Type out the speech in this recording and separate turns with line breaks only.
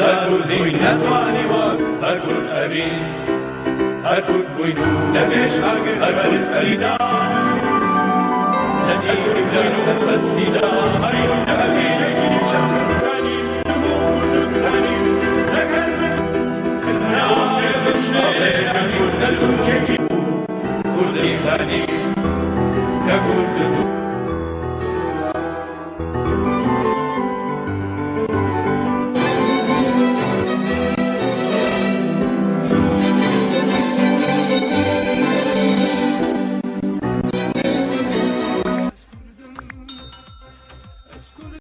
هێشتا کوردین نەتوانیوە هەر کورد ئەبین هەر کورد بووین و لە پێش ئاگر هەر بەرزیدا لە دیوی لە سەربەستیدا هەر کورد ئەبین شەهرستانی هەموو کوردستانی نەک هەر کوردستانی.